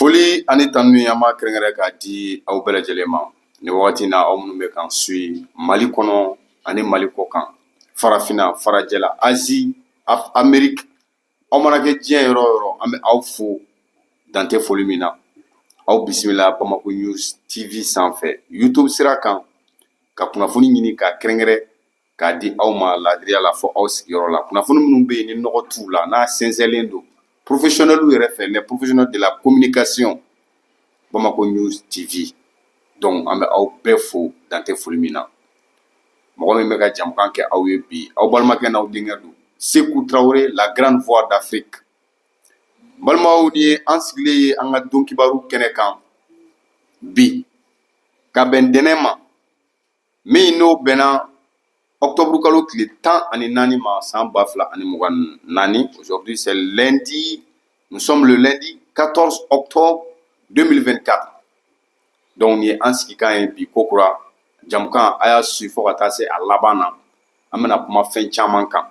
Foli ani tanuni, an b'a kɛrɛnkɛrɛn k'a di aw bɛɛ lajɛlen ma nin wagati na, aw minnu bɛ k'an suit Mali kɔnɔ ani Mali kɔ kan, farafinna, farajɛla, Asie, Amérique, aw mana kɛ diɲɛ yɔrɔ o yɔrɔ, an bɛ aw fo dantɛ foli min na. Aw bisimila Bamako News TV sanfɛ, YouTube sira kan, ka kunnafoni ɲini k'a kɛrɛnkɛrɛn k'a di aw ma laadiriya la fɔ aw sigiyɔrɔ la. Kunnafoni minnu bɛ yen ni nɔgɔ t'u la, n'a sɛnsɛnlen don professionnels yɛrɛ fɛ, les professionnels de la communication, Bamako News TV. Donc an bɛ aw bɛɛ fo dantɛ foli min na. Mɔgɔ min bɛ ka jamukan kɛ aw ye bi, aw balimakɛ n'aw denkɛ don, Seku Tarawele, la grande voix d'Afrique. Balimaw, ni ye an sigilen ye an ka don kibaru kɛnɛ kan bi, ka bɛn dɛnɛ ma min n'o bɛnna octobre kalo tile 14 ma, san 2024. Aujourd'hui, c'est lundi, nous sommes le lundi 14 octobre 2024. Donc nin ye an sigikan ye bi kokura. Jamukan, a y'a su fo ka taa se a laban na. An bɛna kuma fɛn caman kan.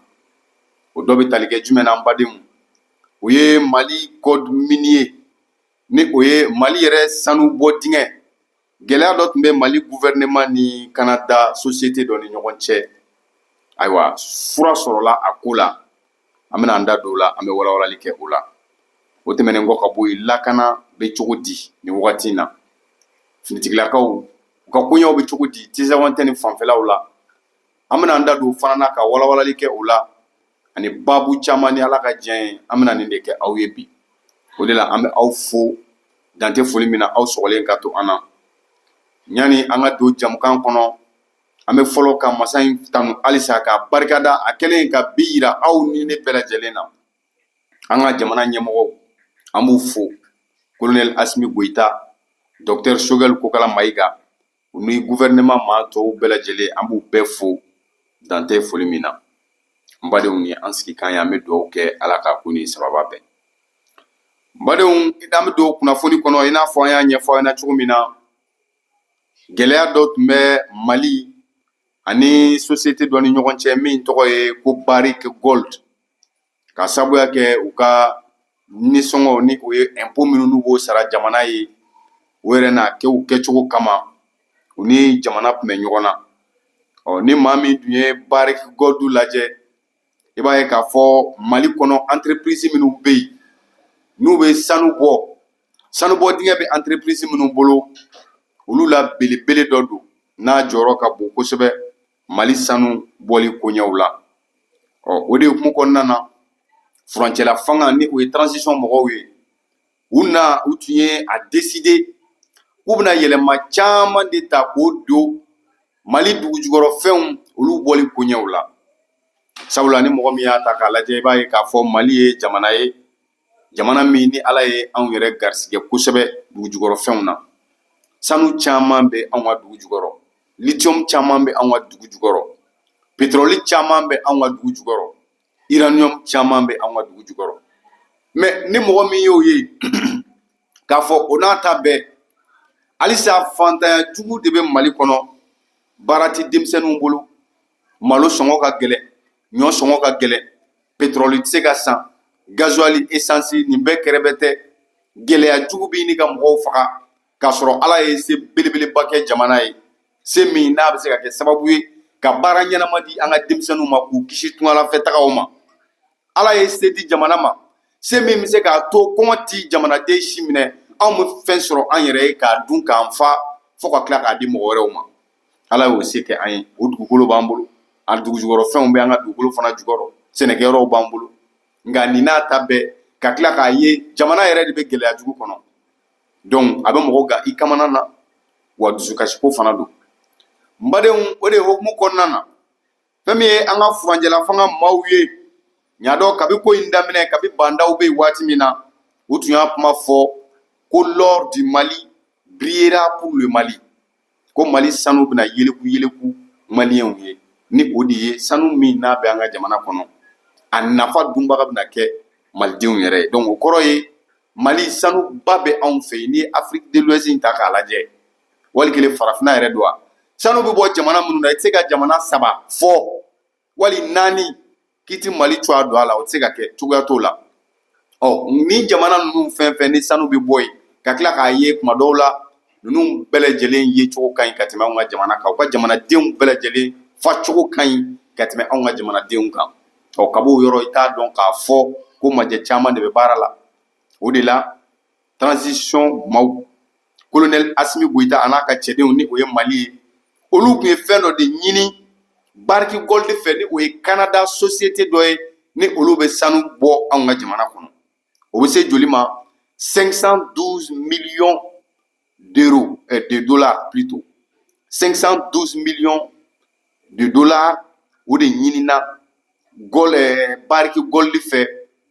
O dɔ bɛ tali kɛ jumɛn na, an badenw? O ye Mali code minier, ni o ye Mali yɛrɛ sanu bɔ dingɛ. Gɛlɛya dɔ tun bɛ Mali gouvernement ni Canada société dɔ ni ɲɔgɔn cɛ. Ayiwa, fura sɔrɔla a ko la. An bɛna an da don o la, an bɛ walawalali kɛ o la. O tɛmɛnen kɔ ka bɔ yen, lakana bɛ cogo di nin wagati in na? Finitigilakaw u ka koɲɛw bɛ cogo di Tinzawatɛn ni fanfɛlaw la? An bɛna an da don o fana na ka walawalali kɛ o la, ani baabu caman. Ni Ala ka diɲɛ ye, an bɛna nin de kɛ aw ye bi. O de la an bɛ aw fo dantɛ foli min na, aw sɔgɔlen ka to an na. Yanni an ka don jamukan kɔnɔ, an bɛ fɔlɔ ka masa in tanu halisa, k'a barikada a kɛlen ka bi yira aw ni ne bɛɛ lajɛlen na. An ka jamana ɲɛmɔgɔw, an b'u fo, colonel Assimi Goïta, docteur Choguel Kokalla Maïga, u ni gouvernement maa tɔw bɛɛ lajɛlen, an b'u bɛɛ fo dantɛ foli min na. N badenw, ni an sigikan ye, an bɛ dugawu kɛ, Ala ka ko ni sababa bɛn. N badenw, an bɛ don kunnafoni kɔnɔ. I n'a fɔ an y'a ɲɛfɔ aw ɲɛna cogo min na, gɛlɛya dɔ tun bɛ Mali ani société dɔ ni ɲɔgɔn cɛ min tɔgɔ ye ko Barrick Gold, ka sababuya kɛ u ka nisɔngɔ, ni o ye impôt minnu n'u b'o sara jamana ye, o yɛrɛ n'a kɛ u kɛcogo kama, u ni jamana tun bɛ ɲɔgɔn na. Ɔ, ni maa min dun ye Barrick Gold lajɛ, i b'a ye k'a fɔ Mali kɔnɔ, entreprise minnu bɛ yen n'u bɛ sanu bɔ, sanu bɔ dingɛ bɛ entreprise minnu bolo, olu la belebele dɔ don n'a jɔyɔrɔ ka bon kosɛbɛ Mali sanu bɔli koɲɛw la. Ɔ, o de hukumu kɔnɔna na, furancɛla fanga, ni o ye transition mɔgɔw ye, u na u tun ye a décider k'u bɛna yɛlɛma caman de ta k'o don Mali dugujukɔrɔfɛnw olu bɔli koɲɛw la. Sabula ni mɔgɔ min y'a ta k'a lajɛ, i b'a ye k'a fɔ Mali ye jamana ye, jamana min ni Ala ye anw yɛrɛ garisɛgɛ kosɛbɛ dugujukɔrɔfɛnw na. Sanu caman bɛ anw ka dugu jukɔrɔ, lithium caman bɛ anw ka dugu jukɔrɔ, pétrole caman bɛ anw ka dugu jukɔrɔ, uranium caman bɛ anw ka dugu jukɔrɔ. Mais ni mɔgɔ min y'o ye k'a fɔ o n'a ta bɛɛ, halisa fantanya jugu de bɛ Mali kɔnɔ, baara tɛ denmisɛnninw bolo, malo sɔngɔ ka gɛlɛn, ɲɔ sɔngɔ ka gɛlɛn, pétrole tɛ se ka san, gasoil, essence, nin bɛɛ kɛrɛbɛ tɛ. Gɛlɛya jugu bɛ ɲini ka mɔgɔw faga, k'a sɔrɔ Ala ye se belebeleba kɛ jamana ye, se min n'a bɛ se ka kɛ sababu ye ka baara ɲɛnama di an ka denmisɛnninw ma, k'u kisi tungalafɛ tagaw ma. Ala ye se di jamana ma, se min bɛ se k'a to kɔngɔ ti jamanaden si minɛ, anw bɛ fɛn sɔrɔ an yɛrɛ ye k'a dun k'an fa, fo ka tila k'a di mɔgɔ wɛrɛw ma. Ala y'o se kɛ an ye. O dugukolo b'an bolo, a dugujukɔrɔfɛnw bɛ an ka dugukolo fana jukɔrɔ, sɛnɛkɛyɔrɔw b'an bolo. Nka nin n'a ta bɛɛ, ka tila k'a ye jamana yɛrɛ de bɛ gɛlɛya jugu kɔnɔ. Donc a bɛ mɔgɔ ga i kamana na, wa dusukasiko fana don. N badenw, o de hukumu kɔnɔna na, fɛn min ye an ka furancɛla fanga maaw ye ɲadɔ, kabi ko in daminɛ, kabi Bah N'Daw bɛ yen waati min na, u tun y'a kuma fɔ ko l'or du Mali brillera pour le Mali, ko Mali sanu bɛna yeleku yeleku maliyɛnw ye, ni o de ye sanu min n'a bɛ an ka jamana kɔnɔ, a nafa dunbaga bɛna kɛ malidenw yɛrɛ ye. Donc o kɔrɔ ye Mali sanuba bɛ anw fɛ yen. N'i ye Afrique de l'Ouest in ta k'a lajɛ, wali kelen farafinna yɛrɛ don wa, sanu bɛ bɔ jamana minnu na, i tɛ se ka jamana saba fɔ wali naani k'i ti Mali cogoya don a la, o tɛ se ka kɛ, cogoya t'o la. Ɔ, ni jamana ninnu fɛn fɛn ni sanu bɛ bɔ yen. Ka tila k'a ye kuma dɔw la, ninnu bɛɛ lajɛlen ye cogo ka ɲi ka tɛmɛ anw ka jamana kan, u ka jamanadenw bɛɛ lajɛlen fa cogo ka ɲi ka tɛmɛ anw ka jamanadenw kan. Ɔ, ka b'o yɔrɔ, i t'a dɔn k'a fɔ ko majɛ caman de bɛ baara la. O de la, transition maaw, colonel Asimi Goyita a n'a ka cɛdenw, ni o ye Mali ye, olu tun ye fɛn dɔ de ɲini Barrick Gold fɛ, ni o ye Canada société dɔ ye, ni olu bɛ sanu bɔ anw ka jamana kɔnɔ. O bɛ se joli ma? 512 millions d'euros, de dollars plutôt, 512 millions de dollars. O de ɲinina gold Barrick Gold fɛ,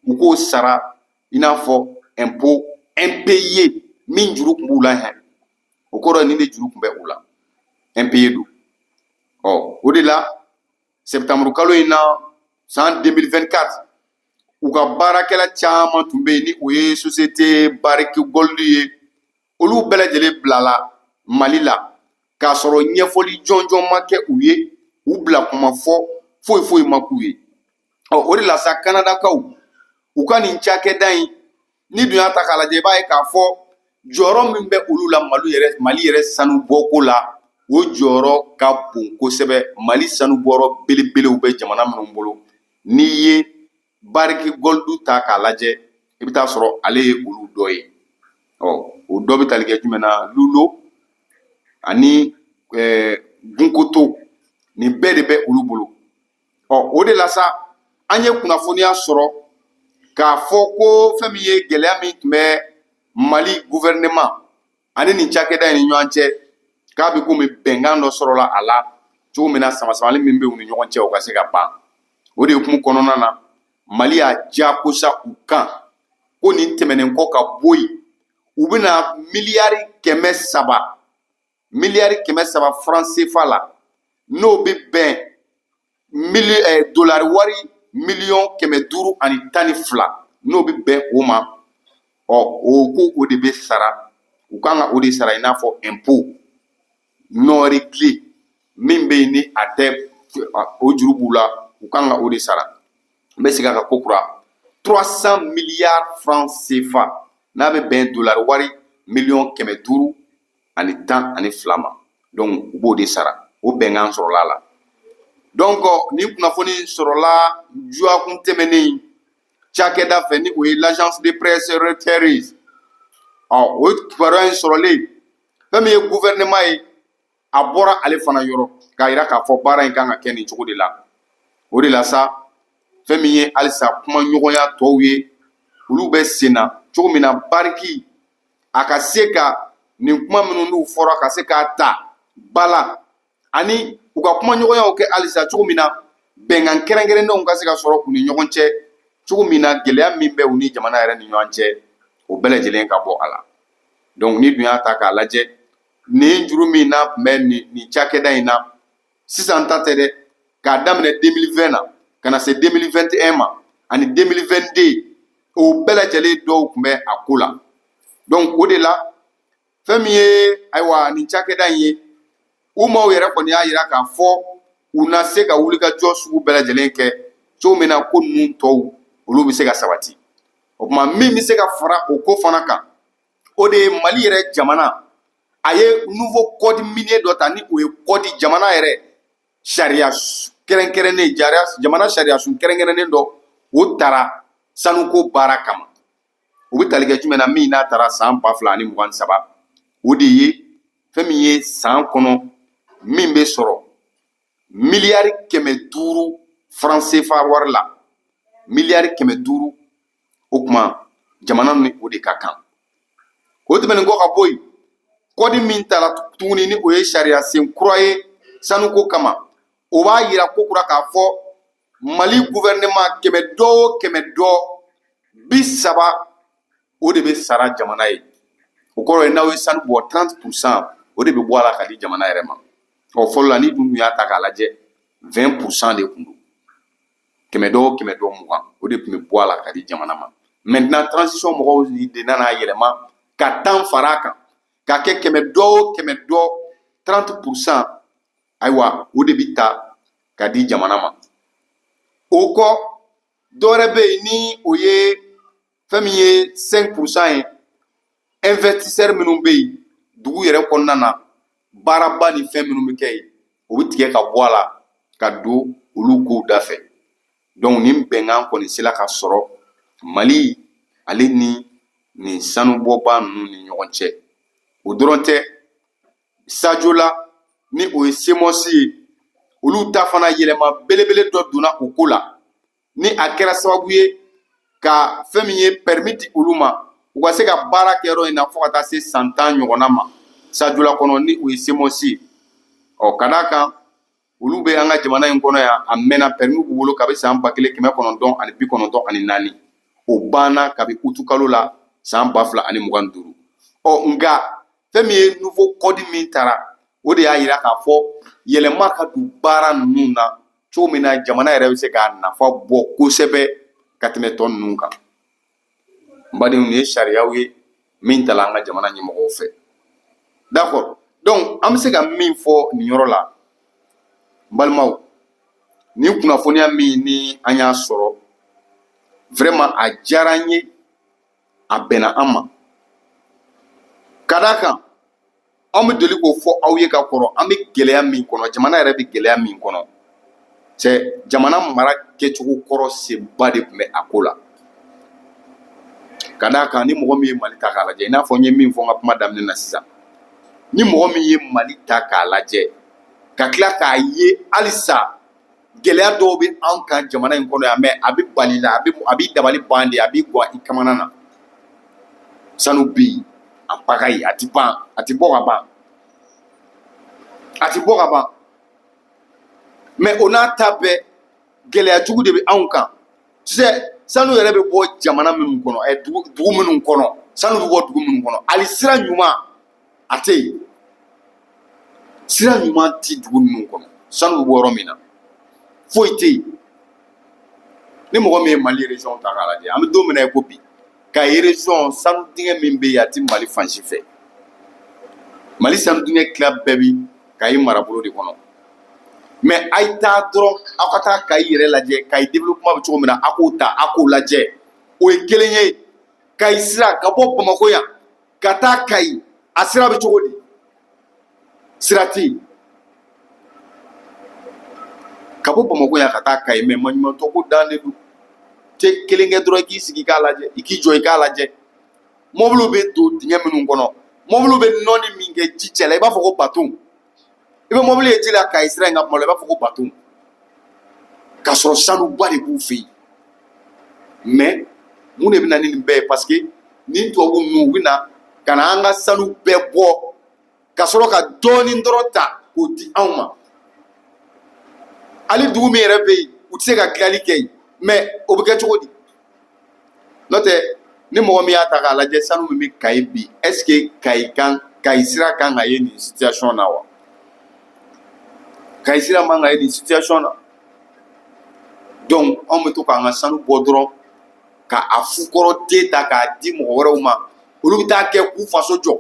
u k'o sara i n'a fɔ impôt impayé min juru tun b'u la hɛn. O kɔrɔ, nin de juru tun bɛ u la, impayé don. Ɔ, o de la, septembre kalo in na san 2024, u ka baarakɛla caman tun bɛ yen, ni o ye société Barrick Gold ye, olu bɛɛ lajɛlen bilala Mali la k'a sɔrɔ ɲɛfɔli jɔnjɔn ma kɛ u ye, u bila kuma fɔ foyi foyi ma k'u ye. Ɔ, o de la sa, Kanadakaw u ka nin cakɛda in, ni dun y'a ta k'a lajɛ, i b'a ye k'a fɔ jɔyɔrɔ min bɛ olu la Mali yɛrɛ sanu bɔko la, o jɔyɔrɔ ka bon kosɛbɛ. Mali sanu bɔyɔrɔ belebelew bɛ jamana minnu bolo, n'i ye Barrick Gold ta k'a lajɛ, i bɛ taa sɔrɔ ale ye olu dɔ ye. Ɔ, o dɔ bɛ tali kɛ jumɛn na? Loulo ani Gounkoto, nin bɛɛ de bɛ olu bolo. Ɔ, o de la sa, an ye kunnafoniya sɔrɔ k'a fɔ ko fɛn min ye gɛlɛya min tun bɛ Mali gouvernement ani nin cakɛda in ni ɲɔgɔn cɛ, k'a bɛ komi bɛnkan dɔ sɔrɔla a la cogo min na, sama-samali min bɛ u ni ɲɔgɔn cɛ, o ka se ka ban. O de hukumu kɔnɔna na, Mali y'a diyagosa u kan ko nin tɛmɛnen kɔ ka bɔ yen, u bɛna miliyari 300, miliyari 300 franc CFA la, n'o bɛ bɛn dolari wari miliyɔn 512, n'o bɛ bɛn o ma. Ɔ, o ko o de bɛ sara, u kan ka o de sara i n'a fɔ impôt non réglé min bɛ yen, ni a tɛ o juru b'u la, u kan ka o de sara. N bɛ segin a kan ko kura: 300 milliards francs CFA, n'a bɛ bɛn dolari wari miliyɔn 512 ma. Donc u b'o de sara, o bɛnkan sɔrɔla a la. Donc nin kunnafoni sɔrɔla dɔgɔkun tɛmɛnen cakɛda fɛ, ni o ye l'agence de presse Reuters. Ɔ, o kibaruya in sɔrɔlen, fɛn min ye gouvernement ye, a bɔra ale fana yɔrɔ k'a yira k'a fɔ baara in kan ka kɛ nin cogo de la. O de la sa, fɛn min ye halisa kumaɲɔgɔnya tɔw ye, olu bɛ sen na cogo min na, Barrick a ka se ka nin kuma minnu n'u fɔra ka se k'a ta ba la, ani u ka kumaɲɔgɔnyaw kɛ halisa cogo min na, bɛnkan kɛrɛnkɛrɛnnenw ka se ka sɔrɔ u ni ɲɔgɔn cɛ cogo min na, gɛlɛya min bɛ u ni jamana yɛrɛ ni ɲɔgɔn cɛ, o bɛɛ lajɛlen ka bɔ a la. Donc ni dun y'a ta k'a lajɛ, nin juru min n'a tun bɛ nin cakɛda in na, sisan ta tɛ dɛ, k'a daminɛ 2020 na ka na se 2021 ma ani 2022, o bɛɛ lajɛlen dɔw tun bɛ a ko la. Donc o de la, fɛn min ye ayiwa nin cakɛda in ye, u maaw yɛrɛ kɔni y'a yira k'a fɔ u na se ka wulikajɔ sugu bɛɛ lajɛlen kɛ cogo min na, ko ninnu tɔw olu bɛ se ka sabati. O tuma, min bɛ se ka fara o ko fana kan, o de ye Mali yɛrɛ jamana a ye nouveau code minier dɔ ta, ni o ye code jamana yɛrɛ sariya kɛrɛnkɛrɛnnen, jamana sariya sun kɛrɛnkɛrɛnnen dɔ, o taara sanuko baara kama. O bɛ tali kɛ jumɛn na? Min n'a taara san 2023, o de ye fɛn min ye san kɔnɔ min bɛ sɔrɔ miliyari 500 franc CFA wari la, miliyari 500. O tuma, jamana ni o de ka kan. O tɛmɛnen kɔ ka bɔ yen, code min tara tuguni, ni o ye sariya sen kura ye sanuko kama, o b'a yira ko kura k'a fɔ Mali gouvernement, kɛmɛ dɔ o kɛmɛ dɔ, 30, o de bɛ sara jamana ye. O kɔrɔ ye, n'aw ye sanu bɔ, 30 %, o de bɛ bɔ a la ka di jamana yɛrɛ ma. Ɔ, fɔlɔ la, ni dun y'a ta k'a lajɛ, 20 % de tun don, kɛmɛ dɔ o kɛmɛ dɔ, 20, o de tun bɛ bɔ a la ka di jamana ma. Maintenant, transition mɔgɔw de nana yɛlɛma ka 10 fara a kan k'a kɛ kɛmɛ dɔ o kɛmɛ dɔ, 30 %. Ayiwa, o de bɛ ta ka di jamana ma. O kɔ, dɔwɛrɛ bɛ yen, ni o ye fɛn min ye 5 % ye. Investisseur minnu bɛ yen dugu yɛrɛ kɔnɔna na, baaraba ni fɛn minnu bɛ kɛ yen, o bɛ tigɛ ka bɔ a la ka don olu kow da fɛ. Donc nin bɛnkan kɔni sera ka sɔrɔ Mali ale ni nin sanubɔba ninnu ni ɲɔgɔn cɛ. O dɔrɔn tɛ, Sadiola ni o ye CMOS ye, olu ta fana yɛlɛma belebele dɔ donna o ko la, ni a kɛra sababu ye ka fɛn min ye permis di olu ma, u ka se ka baara kɛ yɔrɔ in na fo ka taa se san 10 ɲɔgɔnna ma Sadiola kɔnɔ, ni o ye CMOS ye. Ɔ, ka d'a kan olu bɛ an ka jamana in kɔnɔ yan a mɛnna, permis b'u bolo kabi san 1994, o banna kabi utukalo la san 2025. Ɔ, nka fɛn min ye nouveau code min tara, o de y'a yira k'a fɔ yɛlɛma ka don baara ninnu na cogo min na jamana yɛrɛ bɛ se k'a nafa bɔ kosɛbɛ ka tɛmɛ tɔ ninnu kan. N badenw, nin ye sariyaw ye min tala an ka jamana ɲɛmɔgɔw fɛ. D'accord, donc an bɛ se ka min fɔ nin yɔrɔ la, n balimaw, nin kunnafoniya min ni an y'a sɔrɔ, vraiment a diyara an ye, a bɛnna an ma, ka d'a kan an bɛ deli k'o fɔ aw ye ka kɔrɔ. An bɛ gɛlɛya min kɔnɔ, jamana yɛrɛ bɛ gɛlɛya min kɔnɔ, cɛ, jamana mara kɛcogo kɔrɔ senba de tun bɛ a ko la. Ka d'a kan ni mɔgɔ min ye Mali ta k'a lajɛ, i n'a fɔ n ye min fɔ n ka kuma daminɛ na sisan, ni mɔgɔ min ye Mali ta k'a lajɛ ka tila k'a ye halisa gɛlɛya dɔw bɛ anw kan jamana in kɔnɔ yan, mais a bɛ bali la, a b'i dabali ban de, a b'i guwan i kamana na. Sanu bɛ yen a pagaille, a ti ban, a ti bɔ ka ban, a ti bɔ ka ban. Mais o n'a ta bɛɛ, gɛlɛya jugu de bɛ anw kan. Tu sais, sanu yɛrɛ bɛ bɔ jamana minnu kɔnɔ, dugu minnu kɔnɔ, sanu bɛ bɔ dugu minnu kɔnɔ, hali sira ɲuman a tɛ yen. Sira ɲuman ti dugu ninnu kɔnɔ, sanu bɛ bɔ yɔrɔ min na, foyi tɛ yen. Ni mɔgɔ min ye Mali région ta k'a lajɛ, an bɛ don min na i ko bi, Kayi région sanu dingɛ min bɛ yen, a ti Mali fan si fɛ. Mali sanu dingɛ tila bɛɛ bi Kayi marabolo de kɔnɔ. Mais a ye taa dɔrɔn, aw ka taa Kayi yɛrɛ lajɛ, Kayi développement bɛ cogo min na, a k'o ta, a k'o lajɛ, o ye kelen ye. Kayi sira ka bɔ Bamakɔ yan ka taa Kayi, a sira bɛ cogo di? Sira tɛ yen ka bɔ Bamakɔ yan ka taa Kayi. Mais maɲumantɔ ko dan de don. Tɛ kelen kɛ dɔrɔn, i k'i sigi k'a lajɛ, i k'i jɔ i k'a lajɛ, mɔbiliw bɛ don dingɛ minnu kɔnɔ, mɔbiliw bɛ nɔɔni min kɛ ji cɛ la, i b'a fɔ ko bateau. I bɛ mɔbili ye ji la Kayi sira in kan kuma la, i b'a fɔ ko bateau, k'a sɔrɔ sanuba de b'u fɛ yen. Mais mun de bɛ na ni nin bɛɛ ye? Parce que nin tubabu ninnu, u bɛ na ka na an ka sanu bɛɛ bɔ ka sɔrɔ ka dɔɔnin dɔrɔn ta k'o di anw ma. Hali dugu min yɛrɛ bɛ yen, u tɛ se ka dilanli kɛ yen, mais o bɛ kɛ cogo di? N'o tɛ, ni mɔgɔ min y'a ta k'a lajɛ, sanu min bɛ Kayi bi, est ce que Kayi kan, Kayi sira kan ka ye nin situation na wa? Kayi sira man ka ye nin situation na. Donc anw bɛ to k'an ka sanu bɔ dɔrɔn ka a fukɔrɔ den ta k'a di mɔgɔ wɛrɛw ma, olu bɛ taa kɛ k'u faso jɔ.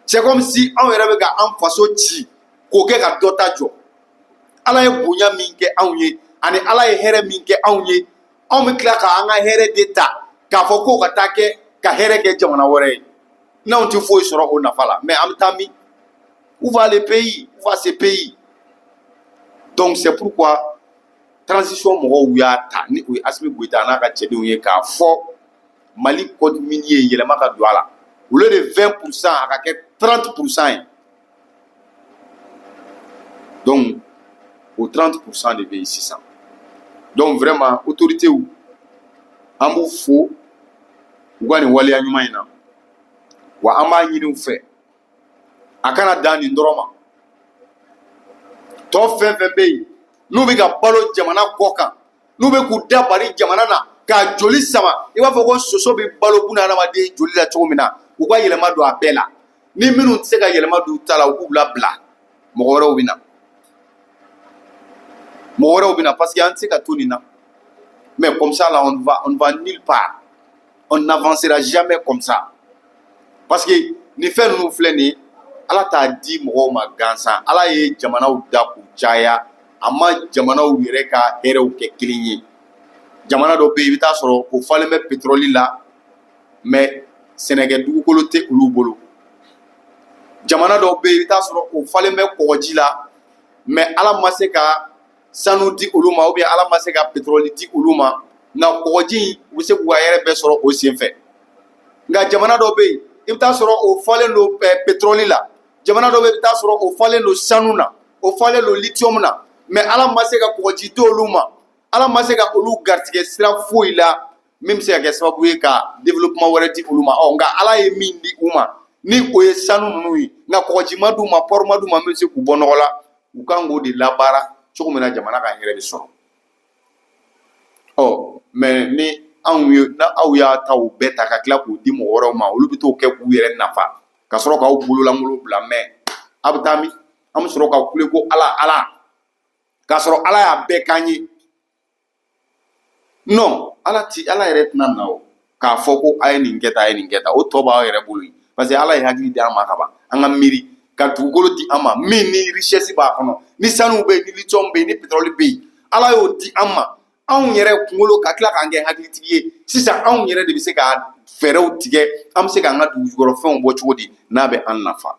C'est comme si anw yɛrɛ bɛ ka an faso ci k'o kɛ ka dɔ ta jɔ. Ala ye bonya min kɛ anw ye ani Ala ye hɛrɛ min kɛ anw ye, anw bɛ tila ka an ka hɛrɛ de ta k'a fɔ k'o ka taa kɛ ka hɛrɛ kɛ jamana wɛrɛ ye, n'anw tɛ foyi sɔrɔ o nafa la. Mais an bɛ taa min? Où va le pays? Où va ce pays? Donc c'est pourquoi transition mɔgɔw y'a ta, ni o ye Assimi Goïta n'a ka cɛdenw ye, k'a fɔ Mali code minier yɛlɛma ka don a la, au lieu de 20%, a ka kɛ 30% ye. Donc o 30% de bɛ yen sisan. Donc vraiment, autorités, an b'u fo u ka nin waleya ɲuman in na. Wa an b'a ɲini u fɛ, a kana dan nin dɔrɔn ma. Tɔ fɛn fɛn bɛ yen n'u bɛ ka balo jamana kɔ kan, n'u bɛ k'u da bari jamana na k'a joli sama, i b'a fɔ ko soso bɛ balo buna hadamaden joli la cogo min na, u ka yɛlɛma don a bɛɛ la. Ni minnu tɛ se ka yɛlɛma don u ta la, u k'u labila, mɔgɔ wɛrɛw bɛ na, mɔgɔ wɛrɛw bɛ na, parce que an tɛ se ka to nin na. Mais comme ça là, on va nulle part, on n'avancera jamais comme ça, parce que nin fɛn ninnu filɛ nin ye, Ala t'a di mɔgɔw ma gansan. Ala ye jamanaw da k'u caya, a ma jamanaw yɛrɛ ka hɛrɛw kɛ kelen ye. Jamana dɔ bɛ yen, i bɛ taa sɔrɔ o falen bɛ pétrole la, mais sɛnɛkɛ dugukolo tɛ olu bolo. Jamana dɔw bɛ yen, i bɛ taa sɔrɔ o falen bɛ kɔgɔji la, mais Ala ma se ka sanu di olu ma, ou bien Ala ma se ka pétrole di olu ma, nka kɔgɔji in, u bɛ se k'u ka hɛrɛ bɛɛ sɔrɔ o sen fɛ. Nka jamana dɔw bɛ yen, i bɛ taa sɔrɔ o falen don pétrole la. Jamana dɔw bɛ yen, i bɛ taa sɔrɔ o falen don sanu na, o falen don lithium na, mais Ala ma se ka kɔgɔji di olu ma. Ala ma se ka olu garijɛgɛ sira foyi la min bɛ se ka kɛ sababu ye ka développement wɛrɛ di olu ma. Ɔ, nka Ala ye min di u ma, ni o ye sanu ninnu ye, nka kɔgɔji ma d'u ma, port ma d'u ma min bɛ se k'u bɔ nɔgɔ la, u kan k'o de labaara cogo min na jamana ka hɛrɛ bɛ sɔrɔ. Ɔ, mais ni anw ye, n'aw y'a ta o bɛɛ ta ka tila k'o di mɔgɔ wɛrɛw ma, olu bɛ t'o kɛ k'u yɛrɛ nafa ka sɔrɔ k'aw bololankolon bila. Mais a bɛ taa min? An bɛ sɔrɔ ka kule ko Ala, Ala, k'a sɔrɔ Ala y'a bɛɛ k'an ye. Non, Ala ti, Ala yɛrɛ tɛna na o k'a fɔ ko a ye nin kɛ tan, a ye nin kɛ tan. O tɔ b'aw yɛrɛ bolo yen, parce que Ala ye hakili di an ma ka ban, an ka miiri ka dugukolo di an ma min ni richesse b'a kɔnɔ, ni sanu bɛ yen, ni lithium bɛ yen, ni pétrole bɛ yen. Ala y'o di an ma, anw yɛrɛ kunkolo ka tila k'an kɛ hakilitigi ye. Sisan anw yɛrɛ de bɛ se ka fɛɛrɛw tigɛ, an bɛ se k'an ka dugujukɔrɔfɛnw bɔ cogo di n'a bɛ an nafa.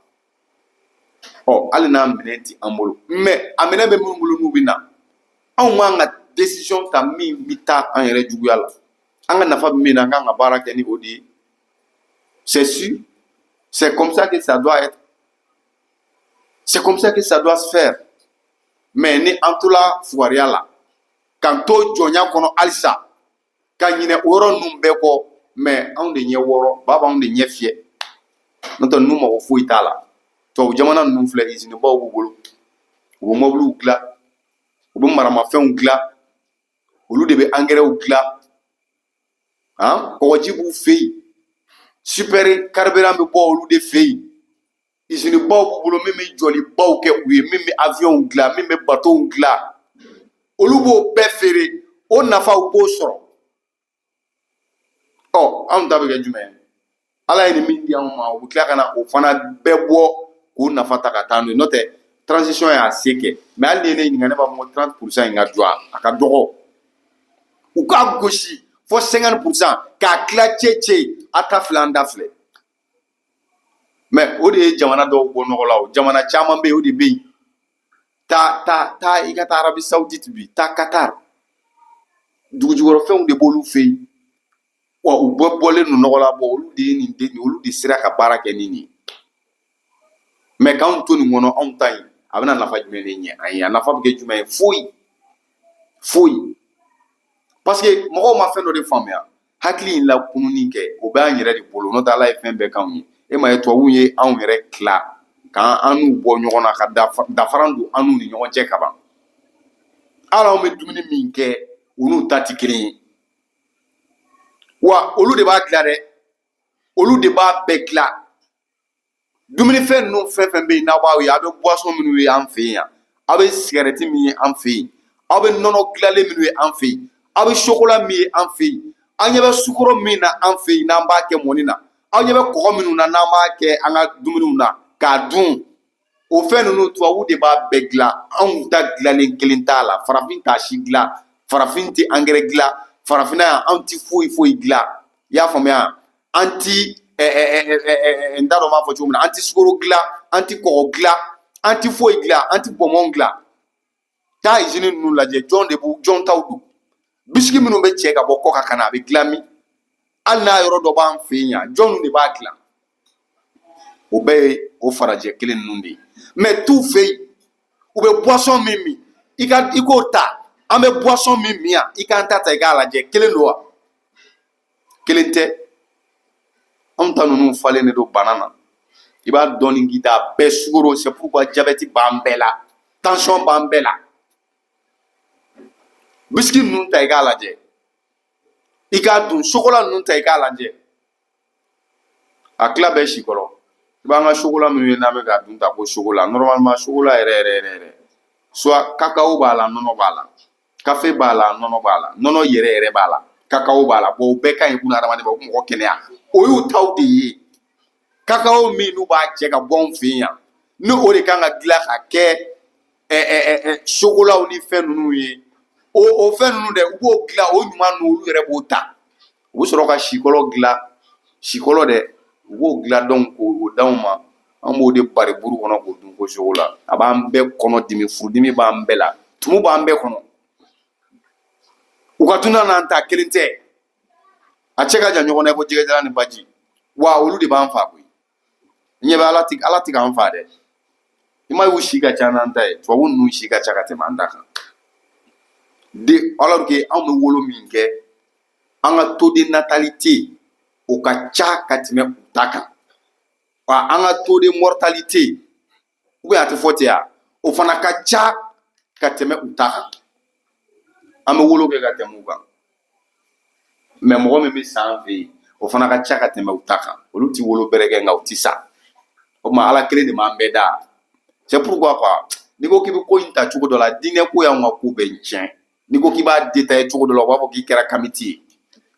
Ɔ, hali n'a minɛn ti an bolo, mais a minɛn bɛ minnu bolo, n'u bɛ na, anw man ka décision ta min bɛ taa an yɛrɛ juguya la. An ka nafa bɛ min na, an kan ka baara kɛ ni o de ye. C'est sûr, c'est comme ça que ça doit être, c'est comme ça que ça doit se faire. Mais ni an tola fugariya la, k'an to jɔnya kɔnɔ halisa, ka ɲinɛ o yɔrɔ ninnu bɛɛ kɔ, mais anw de ɲɛ wɔɔrɔ ba b'anw de ɲɛ fiyɛ. N'o tɛ, ninnu mago foyi t'a la. Tubabu jamana ninnu filɛ, usine baw b'u bolo, u bɛ mɔbiliw dilan, u bɛ maramafɛnw dilan, olu de bɛ angɛrɛw dilan. Han, kɔgɔji b'u fɛ yen, super carburant bɛ bɔ olu de fɛ yen. Usine baw b'u bolo min bɛ jɔlibaw kɛ u ye, min bɛ avion dilan, min bɛ bateau dilan. Olu b'o bɛɛ feere, o nafa u b'o sɔrɔ. Ɔ, anw ta bɛ kɛ jumɛn ye? Ala ye nin min di anw ma, u bɛ tila ka na o fana bɛɛ bɔ k'o nafa ta ka taa n'o ye. N'o tɛ, transition y'a se kɛ, mais hali ni ye ne ɲininka, ne b'a fɔ ko 30% in ka jɔ, a ka dɔgɔ. U k'a gosi fo 50% k'a tila cɛ cɛ, a ta filɛ, an ta filɛ. Mais o de ye jamana dɔw bɔ nɔgɔ la. O jamana caman bɛ yen, o de bɛ yen. Taa, taa, taa, i ka taa Arabie Saoudite bi, taa Qatar, dugujukɔrɔfɛnw de b'olu fɛ yen wa. U bɛɛ bɔlen don nɔgɔ la. Bɔ, olu de ye nin de, olu de sera ka baara kɛ ni nin ye. Mais k'anw to nin kɔnɔ, anw ta in, a bɛna nafa jumɛn de ɲɛ an ye? A nafa bɛ kɛ jumɛn ye? Foyi, foyi. Parce que mɔgɔw ma fɛn dɔ de faamuya: hakili in lakununni kɛ, o bɛ an yɛrɛ de bolo. N'o tɛ, Ala ye fɛn bɛɛ k'anw ye. E ma ye, tubabuw ye anw yɛrɛ tila k'an an n'u bɔ ɲɔgɔn na, ka dafara don an n'u ni ɲɔgɔn cɛ ka ban. Hali anw bɛ dumuni min kɛ, u n'u ta tɛ kelen ye wa. Olu de b'a dilan dɛ, olu de b'a bɛɛ dilan. Dumunifɛn ninnu fɛn fɛn bɛ yen, n'aw b'aw ye, aw bɛ boisson minnu ye an fɛ yen yan, aw bɛ sigɛrɛti min ye an fɛ yen, aw bɛ nɔnɔ dilanlen minnu ye an fɛ yen, aw bɛ chocolat min ye an fɛ yen, an ɲɛ bɛ sukaro min na an fɛ yen n'an b'a kɛ mɔni na, aw ɲɛ bɛ kɔgɔ minnu na n'an b'a kɛ an ka dumuniw na k'a dun, o fɛn ninnu, tubabu de b'a bɛɛ dilan. Anw ta dilanlen kelen t'a la. Farafin t'a si dilan, farafin tɛ angɛrɛ dilan. Farafinna yan, anw ti foyi foyi dilan. I y'a faamuya? An ti, n t'a dɔn n b'a fɔ cogo min na, an ti sukaro dilan, an ti kɔgɔ dilan, an ti foyi dilan, an ti bonbon dilan. Taa usine ninnu lajɛ, jɔn de b'u, jɔn taw don? Biscuit minnu bɛ cɛ ka bɔ kɔ kan ka na, a bɛ dilan min? Hali n'a yɔrɔ dɔ b'an fɛ yen yan, jɔn de b'a dilan? O bɛɛ ye o farajɛ kelen ninnu de ye. Mais t'u fɛ yen, u bɛ boisson min min, i ka i k'o ta, an bɛ boisson min min yan, i k'an ta ta, i k'a lajɛ, kelen don wa? Kelen tɛ. Anw ta ninnu falen de don bana na. I b'a dɔɔni k'i da, a bɛɛ sukaro. C'est pourquoi diabète b'an bɛɛ la, tension b'an bɛɛ la. Biscuit ninnu ta, i k'a lajɛ, i k'a dun. Chocolat ninnu ta, i k'a lajɛ, a tila bɛɛ si kɔrɔ. I b'an ka chocolat minnu ye n'an bɛ k'a dun ta ko chocolat, normalement chocolat yɛrɛ yɛrɛ yɛrɛ yɛrɛ, soit cacao b'a la, nɔnɔ b'a la, café b'a la, nɔnɔ b'a la, nɔnɔ yɛrɛ yɛrɛ b'a la, cacao b'a la. Bon, o bɛɛ ka ɲi buna hadamaden ma, o bɛ mɔgɔ kɛnɛya. O y'u taw de ye. Cacao min n'u b'a cɛ ka bɔ anw fɛ yen yan, ni o de kan ka dilan ka kɛ chocolatw ni fɛn ninnu ye, o fɛn ninnu dɛ, u b'o dilan, o ɲuman ninnu, olu yɛrɛ b'o ta, u bɛ sɔrɔ ka sikɔlɔ dilan. Sikɔlɔ dɛ, u b'o dilan donc k'o d'anw ma, an b'o de bari buru kɔnɔ k'o dun ko sogo la. A b'an bɛɛ kɔnɔ dimi, furudimi b'an bɛɛ la, tumu b'an bɛɛ kɔnɔ. U ka dunta n'an ta kelen tɛ, a cɛ ka jan ɲɔgɔn na ko jɛgɛjalan ni baji. Wa olu de b'an fa koyi. Ɲɛ bɛ ala ti, ala ti k'an fa dɛ. I m'a ye u si ka ca n'an ta ye, tubabu ninnu si ka ca ka tɛmɛ an ta kan de, alors que anw bɛ wolo min kɛ, an ka taux de natalité o ka ca ka tɛmɛ u ta kan. Wa an ka taux de mortalité, ou bien a tɛ fɔ ten ya, o fana ka ca ka tɛmɛ u ta kan. An bɛ wolo kɛ ka tɛmɛ u kan, mais mɔgɔ min bɛ sa an fɛ yen, o fana ka ca ka tɛmɛ u ta kan. Olu ti wolo bɛrɛ kɛ, nka u ti sa. O tuma ala kelen de b'an bɛɛ da. C'est pourquoi quoi, n'i ko k'i bɛ ko in ta cogo dɔ la, diinɛ ko y'anw ka ko bɛɛ tiɲɛ. N'i ko k'i b'a détailler cogo dɔ la, u b'a fɔ k'i kɛra kamiti ye,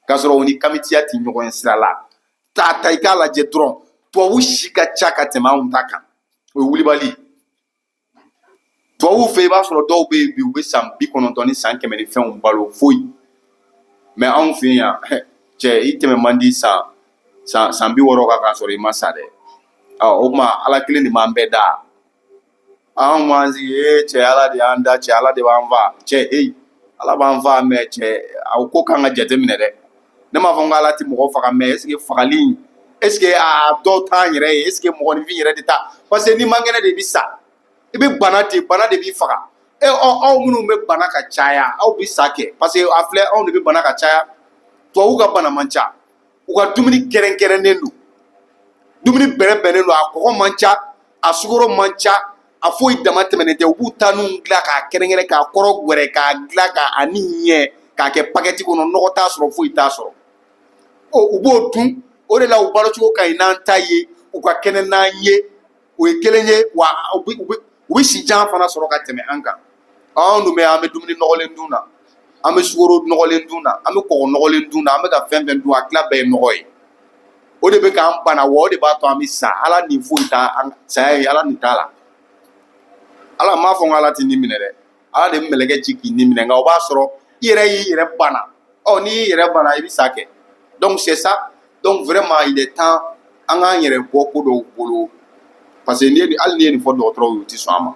k'a sɔrɔ o ni kamitiya ti ɲɔgɔn ye sira la. Ta ta i k'a lajɛ dɔrɔn, tubabu si ka ca ka tɛmɛ anw ta kan, o ye wulibali. Tubabuw fɛ, i b'a sɔrɔ dɔw bɛ yen bi, u bɛ san 90 ni san 100 ni fɛnw balo foyi. Mais anw fɛ yan, cɛ, i tɛmɛ man di san 60 kan k'a sɔrɔ i ma sa dɛ. O tuma ala kelen de b'an bɛɛ da. Anw m'an sigi ee cɛ, ala de y'an da, cɛ, ala de b'an fa, cɛ, ee ala b'an fa. Mais cɛ, aw ko kan ka jate minɛ dɛ. Ne m'a fɔ n ko ala tɛ mɔgɔ faga, mais est ce que fagali, est ce que a dɔw t'an yɛrɛ ye? Est ce que mɔgɔninfin yɛrɛ de ta? Parce que n'i man kɛnɛ de, i bɛ sa, i bɛ bana ten, bana de b'i faga. E ɔ, aw minnu bɛ bana ka caya, aw bɛ sa kɛ, parce que a filɛ, anw de bɛ bana ka caya. Tubabuw ka bana man ca, u ka dumuni kɛrɛnkɛrɛnnen don, dumuni bɛrɛbɛnnen don, a kɔgɔ man ca, a sukaro man ca, a foyi dama tɛmɛnen tɛ. U b'u ta ninnu dilan k'a kɛrɛnkɛrɛn, k'a kɔrɔ gwɛrɛ, k'a dilan k'a ani ɲɛ, k'a kɛ pakɛti kɔnɔ, nɔgɔ t'a sɔrɔ, foyi t'a sɔrɔ. Ɔ, u b'o dun, o de la u balocogo ka ɲi n'an ta ye, u ka kɛnɛ n'an ye, o ye kelen ye. Wa u bɛ si jan fana sɔrɔ ka tɛmɛ an kan. Anw dun bɛ, an bɛ dumuni nɔgɔlen dun na, an bɛ sukaro nɔgɔlen dun na, an bɛ kɔgɔ nɔgɔlen dun na, an bɛ ka fɛn fɛn dun, a tila bɛɛ ye nɔgɔ ye. O de bɛ k'an bana, wa o de b'a to an bɛ sa. Ala nin foyi t'a an saya ye, ala nin t'a la. Ala m'a fɔ n ko ala t'i ni minɛ dɛ, ala de bɛ mɛlɛkɛ ci k'i ni minɛ, nka o b'a sɔrɔ i yɛrɛ y'i yɛrɛ bana. Ɔ, n'i y'i yɛrɛ bana, i bɛ sa kɛ. Donc c'est ça. Donc vraiment, il est temps an k'an yɛrɛ bɔ ko dɔw bolo, parce que n'i ye, hali n'i ye nin fɔ dɔgɔtɔrɔw ye, u ti sɔn a ma,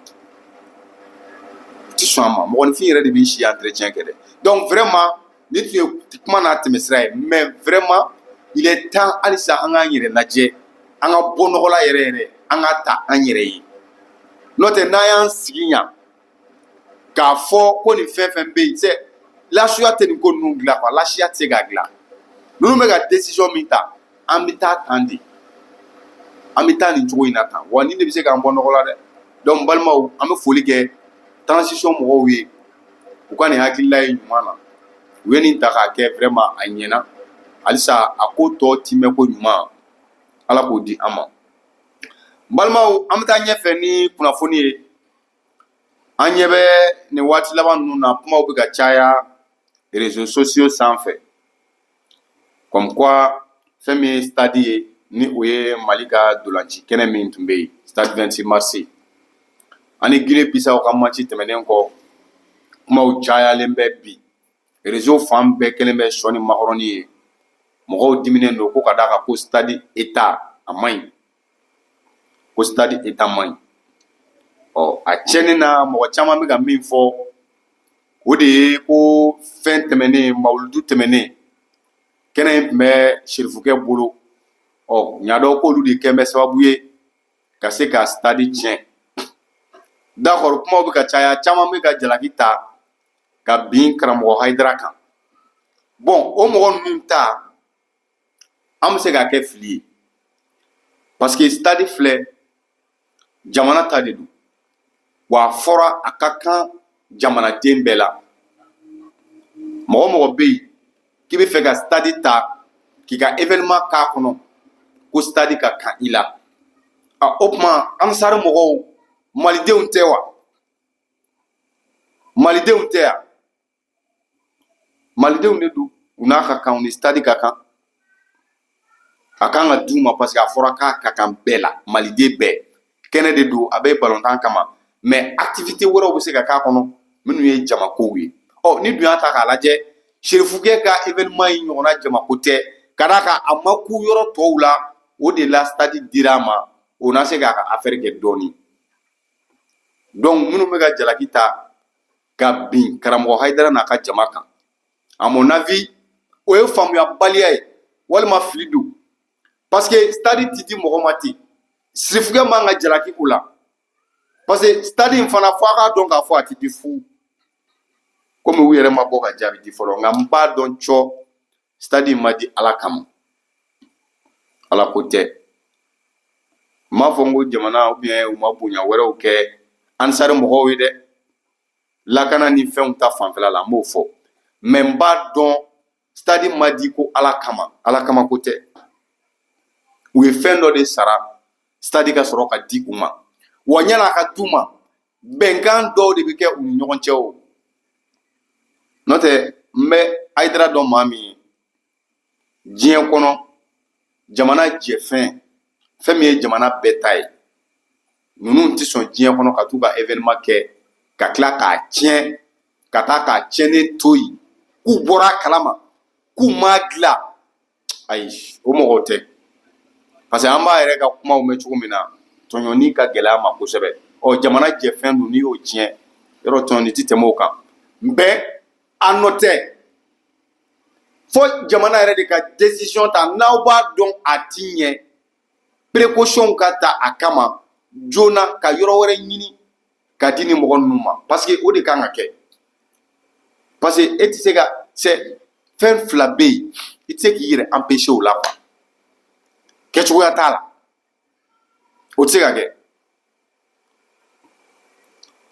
u ti sɔn a ma. Mɔgɔninfin yɛrɛ de b'i si entretien kɛ dɛ. Donc vraiment, nin tun ye kuma n'a tɛmɛsira ye, mais vraiment, il est temps halisa an k'an yɛrɛ lajɛ, an ka bɔ nɔgɔ la yɛrɛ yɛrɛ, an ka ta an yɛrɛ ye. N'o tɛ, n'an y'an sigi yan k'a fɔ ko nin fɛn fɛn bɛ yen, c'est lasiya tɛ nin ko ninnu dilan quoi, lasiya tɛ se k'a dilan. Ninnu bɛ ka décision min ta, an bɛ taa tan de, an bɛ taa nin cogo in na tan. Wa nin de bɛ se k'an bɔ nɔgɔ la dɛ. Donc n balimaw, an bɛ foli kɛ transition mɔgɔw ye, u ka nin hakilila ye ɲuman na, u ye nin ta k'a kɛ, vraiment a ɲɛna. Halisa a ko tɔ timɛ ko ɲuman, ala k'o di an ma. N balimaw, an bɛ taa ɲɛfɛ ni kunnafoni ye. An ɲɛ bɛ nin waati laban ninnu na, kumaw bɛ ka caya réseaux sociaux sanfɛ, comme quoi fɛn min ye stade ye, ni o ye Mali ka dolanci kɛnɛ min tun bɛ yen, stade 26 mars, ani Guinée Bissau ka match tɛmɛnen kɔ, kumaw cayalen bɛ bi réseau fan bɛɛ kɛlen bɛ sɔ ni makɔrɔni ye. Mɔgɔw diminen don ko ka d'a kan ko stade état a man ɲi, ko stade état man ɲi. Ɔ, a tiɲɛni na, mɔgɔ caman bɛ ka min fɔ, o de ye ko fɛn tɛmɛnen, mawuludu tɛmɛnen, kɛnɛ in tun bɛ serifukɛ bolo. Ɔ, ɲadɔ k'olu de kɛn bɛ sababu ye ka se ka stade tiɲɛ. D'accord, kumaw bɛ ka caya, caman bɛ ka jalaki ta ka bin karamɔgɔ Hayidara kan. Bon, o mɔgɔ ninnu ta, an bɛ se k'a kɛ fili ye, parce que stade filɛ, jamana ta de don. Wa a fɔra a ka kan jamanaden bɛɛ la. Mɔgɔ mɔgɔ bɛ yen k'i bɛ fɛ ka stade ta k'i ka événement k'a kɔnɔ, ko stade ka kan i la. A, o tuma ansari mɔgɔw, malidenw tɛ wa? Malidenw tɛ yan? Malidenw de don, u n'a ka kan, u ni stade ka kan, a kan ka d'u ma, parce que a fɔra k'a ka kan bɛɛ la, maliden bɛɛ. Kɛnɛ de don, a bɛ balontan kama, mais activité wɛrɛw bɛ se ka k'a kɔnɔ minnu ye jamakow ye. Ɔ, ni dun y'a ta k'a lajɛ, serifukɛ ka événement in ɲɔgɔnna jamako tɛ. Ka d'a kan a ma ku yɔrɔ tɔw la, o de la stade dira a ma, o na se k'a ka affaire kɛ dɔɔni. Donc minnu bɛ ka jalaki ta ka bin karamɔgɔ Hayidara n'a ka jama kan, à mon avis, o ye faamuyabaliya ye walima fili don, parce que stade ti di mɔgɔ ma ten. Sirifukɛ man ka jalaki o la, parce que stade in fana, fo a k'a dɔn k'a fɔ a ti di fu. Komi u yɛrɛ ma bɔ ka jaabi di fɔlɔ, nka n b'a dɔn cɔ stade in ma di Ala kama, Ala ko tɛ. N m'a fɔ n ko jamana ou bien u ma bonya wɛrɛw kɛ Ansari mɔgɔw ye dɛ, lakana ni fɛnw ta fanfɛla la, n b'o fɔ. Mais n b'a dɔn stade ma di ko Ala kama, Ala kama ko tɛ. U ye fɛn dɔ de sara stade ka sɔrɔ ka di u ma. Wa yan'a ka d'u ma, bɛnkan dɔw de bɛ kɛ u ni ɲɔgɔn cɛ. O n'o tɛ, n bɛ Hayidara dɔn maa min ye diɲɛ kɔnɔ, jamana jɛfɛn, fɛn min ye jamana bɛɛ ta ye, ninnu tɛ sɔn diɲɛ kɔnɔ ka t'u ka événement kɛ ka tila k'a tiɲɛ, ka taa k'a tiɲɛnen to yen k'u bɔra a kalama k'u m'a dilan. Ayi, o mɔgɔw tɛ, parce que an b'a yɛrɛ ka kumaw mɛn cogo min na, tɔɲɔni ka gɛlɛ a ma kosɛbɛ. Ɔ, jamana jɛfɛn dun, n'i y'o tiɲɛ yɔrɔ, tɔɲɔni ti tɛmɛ o kan. Bɛɛ a nɔ tɛ, fo jamana yɛrɛ de ka décision ta. N'aw b'a dɔn a ti ɲɛ, précaution ka ta a kama joona, ka yɔrɔ wɛrɛ ɲini ka di ni mɔgɔ ninnu ma, parce que o de kan ka kɛ. Parce que e tɛ se ka, c'est fɛn fila bɛ yen, i tɛ se k'i yɛrɛ empêcher o la quoi, kɛcogoya t'a la, o tɛ se ka kɛ.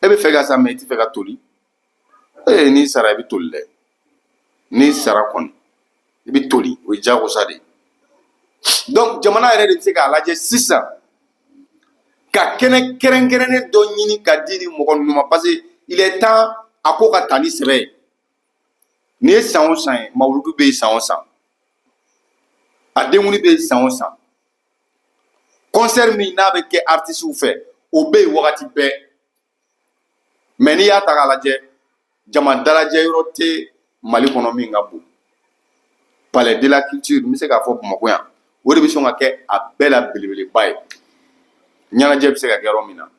E bɛ fɛ ka sa, mais i tɛ fɛ ka toli. Ee, n'i sara, i bɛ toli dɛ. N'i sara kɔni, i bɛ toli, o ye diyagosa de ye. Donc jamana yɛrɛ de bɛ se k'a lajɛ sisan ka kɛnɛ kɛrɛnkɛrɛnnen dɔ ɲini ka di ni mɔgɔ ninnu ma, parce que il est temps a ko ka ta ni sɛbɛ ye. Nin ye san o san ye, mawuludu bɛ yen san o san, a denkuli bɛ yen san o san, concert min n'a bɛ kɛ artistes fɛ, o bɛ yen wagati bɛɛ. Mais n'i y'a ta k'a lajɛ, jama dalajɛ yɔrɔ tɛ Mali kɔnɔ min ka bon. Palais de la Culture, n bɛ se k'a fɔ Bamakɔ yan, o de bɛ sɔn ka kɛ a bɛɛ la belebeleba ye. Ɲɛnajɛ bɛ se ka kɛ yɔrɔ min na,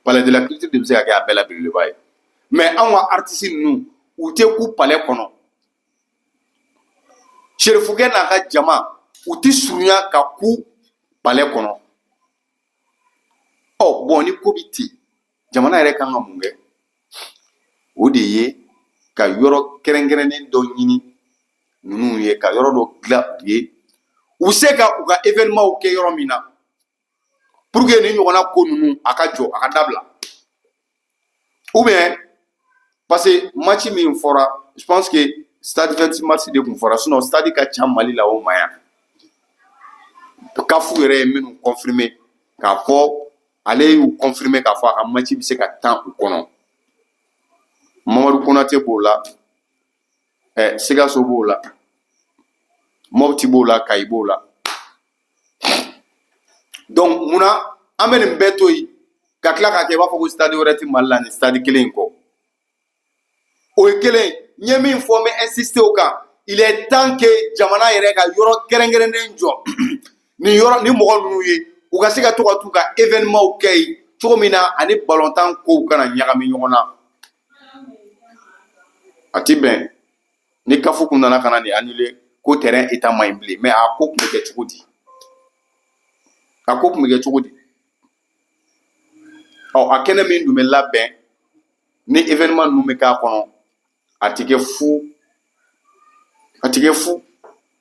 Palais de la Culture de bɛ se ka kɛ a bɛɛ la belebeleba ye. Mais anw ka artistes ninnu, u tɛ ku palais kɔnɔ. Serifukɛ n'a ka jama, u tɛ surunya ka ku palais kɔnɔ. Ɔ bɔn, ni ko bɛ ten, jamana yɛrɛ kan ka mun kɛ? O de ye ka yɔrɔ kɛrɛnkɛrɛnnen dɔ ɲini ninnu ye, ka yɔrɔ dɔ dilan u ye, u bɛ se ka u ka événement kɛ yɔrɔ min na, pour que nin ɲɔgɔnna ko ninnu a ka jɔ, a ka dabila. Ou bien, parce que match min fɔra, je pense que stade 26 mars de tun fɔra, sinon stade ka ca Mali la o ma yan. CAF yɛrɛ ye minnu confirmer k'a fɔ, ale y'u confirmer k'a fɔ a ka match bɛ se ka tan u kɔnɔ. Mamadu Konate b'o la, Sikaso b'o la, Mopti b'o la, Kayi b'o la. Donc munna an bɛ nin bɛɛ to yen ka tila k'a kɛ i b'a fɔ ko stade wɛrɛ tɛ Mali la nin stade kelen in kɔ? O ye kelen. N ye min fɔ, n bɛ insister o kan: il est temps que jamana yɛrɛ ka yɔrɔ kɛrɛnkɛrɛnnen jɔ nin yɔrɔ ni mɔgɔ ninnu ye, u ka se ka to ka t'u ka événement kɛ yen cogo min na, ani balontan kow kana ɲagami ɲɔgɔn na. A ti bɛn ni CAF kun nana ka na nin annuler ko terrain état man ɲi bilen. Mais a ko tun bɛ kɛ cogo di? A ko tun bɛ kɛ cogo di? Ɔ, a kɛnɛ min dun bɛ labɛn ni événement ninnu bɛ k'a kɔnɔ, a ti kɛ fu, a ti kɛ fu,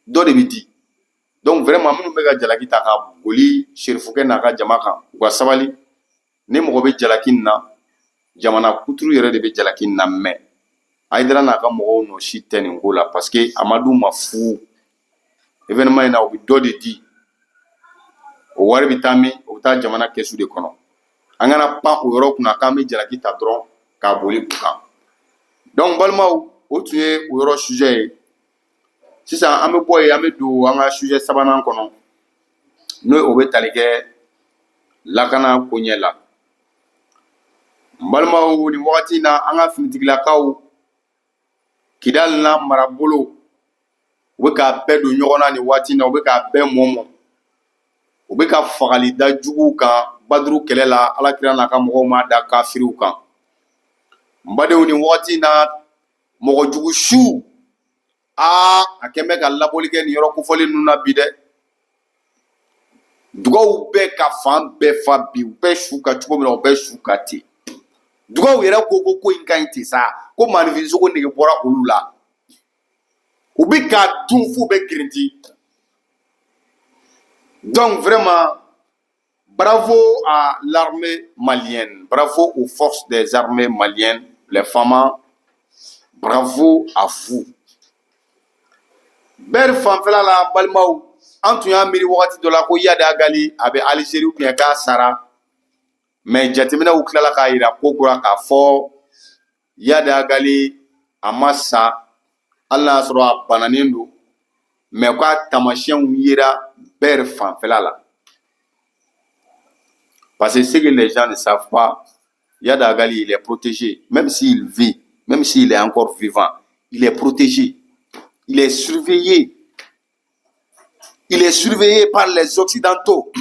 dɔ de bɛ di. Donc vraiment, minnu bɛ ka jalaki ta ka boli Serifukɛ n'a ka jama kan, u ka sabali. Ni mɔgɔ bɛ jalaki nin na, jamana kuturu yɛrɛ de bɛ jalaki nin na. Mais Hayidara n'a ka mɔgɔw nɔ si tɛ nin ko la, parce que a ma d'u ma fu. Événement in na, u bɛ dɔ de di, o wari bɛ taa min? O bɛ taa jamana kɛsu de kɔnɔ. An kana pan o yɔrɔ kunna k'an bɛ jalaki ta dɔrɔn k'a boli u kan. Donc balimaw, o tun ye o yɔrɔ sujet ye. Sisan an bɛ bɔ yen, an bɛ don an ka sujet sabanan kɔnɔ, n'o o bɛ tali kɛ lakana koɲɛ la. N balimaw, nin wagati in na, an ka finitigilakaw, Kidali n'a marabolo U bɛ k'a bɛɛ don ɲɔgɔn na nin waati in na, u bɛ k'a bɛɛ mɔmɔ, u bɛ ka fagali da juguw kan. Baduru kɛlɛ la, Ala kira n'a ka mɔgɔw ma da kafiriw kan. N badenw, nin waati in na, mɔgɔ jugu su, aa, a kɛn bɛ ka labɔli kɛ nin yɔrɔ kofɔlen ninnu na bi dɛ. Dugaw bɛ ka fan bɛɛ fa bi. U bɛ su ka cogo min na, u bɛ su ka ten. Dugaw yɛrɛ ko ko in ka ɲi ten sa, ko maaninfin sogo nege bɔra olu la. U bɛ k'a dun f'u bɛ girinti. Donc vraiment, bravo à l'armée malienne, bravo aux forces des armées maliennes, les FAMa, bravo à vous. Bɛri fanfɛla la, an balimaw, an tun y'a miiri wagati dɔ la ko Iyad Ag Ghali a bɛ Algérie ou bien k'a sara, mais jateminɛw tilala k'a yira ko kura k'a fɔ Iyad Ag Ghali a ma sa, hali n'a y'a sɔrɔ a bananen don, mais k'a taamasiyɛnw yera Bɛri fanfɛla la. Parce que ce que les gens ne savent pas, Iyad Ag Ghali, il est protégé. Même s'il vit, même s'il est encore vivant, il est protégé, il est surveillé, il est surveillé par les Occidentaux.